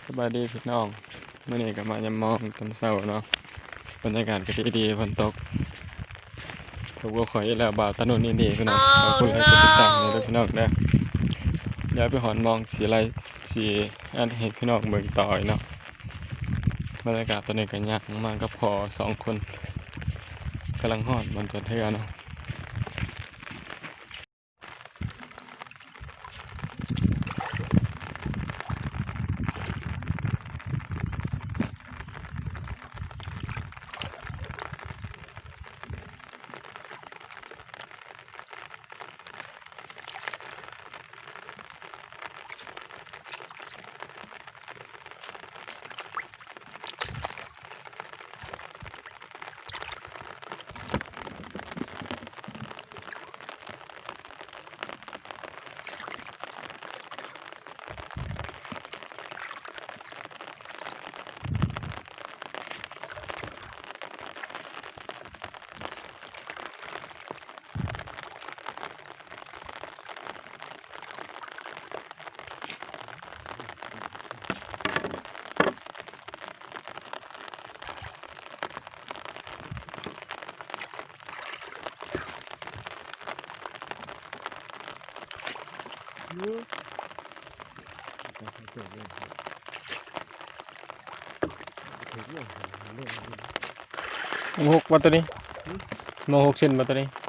ສະບາຍດີພີ່ນ້ອງ ມື້ນີ້ກໍມາຍາມມອງຕອນເຊົ້າເນາະ ບັນຍາກາດກໍດີໆ ຝົນຕົກ. ພົບກັບຂ້ອຍອີກແລ້ວ ບ່າວຕານຸນ ອີ່ຫຼີພີ່ນ້ອງ. ຝາກກົດໄລກົດຕິດຕາມແດ່ເດີພີ່ນ້ອງເດີ. ດຽວໄປຮອດມອງຊິໄລ່ ຊິອັດໃຫ້ພີ່ນ້ອງເບິ່ງຕໍ່ອີກເນາະ. ບັນຍາກາດຕອນນີ້ກໍຍ່າງມາກັບພໍ່ສອງຄົນ ກຳລັງຮອດບ່ອນຈອດເຮືອເນາະ. ມັນຫົກບໍ່ຕົວນີ້? ຫືມ? ມັນຫົກເຊັນບໍ່ຕົວນີ້?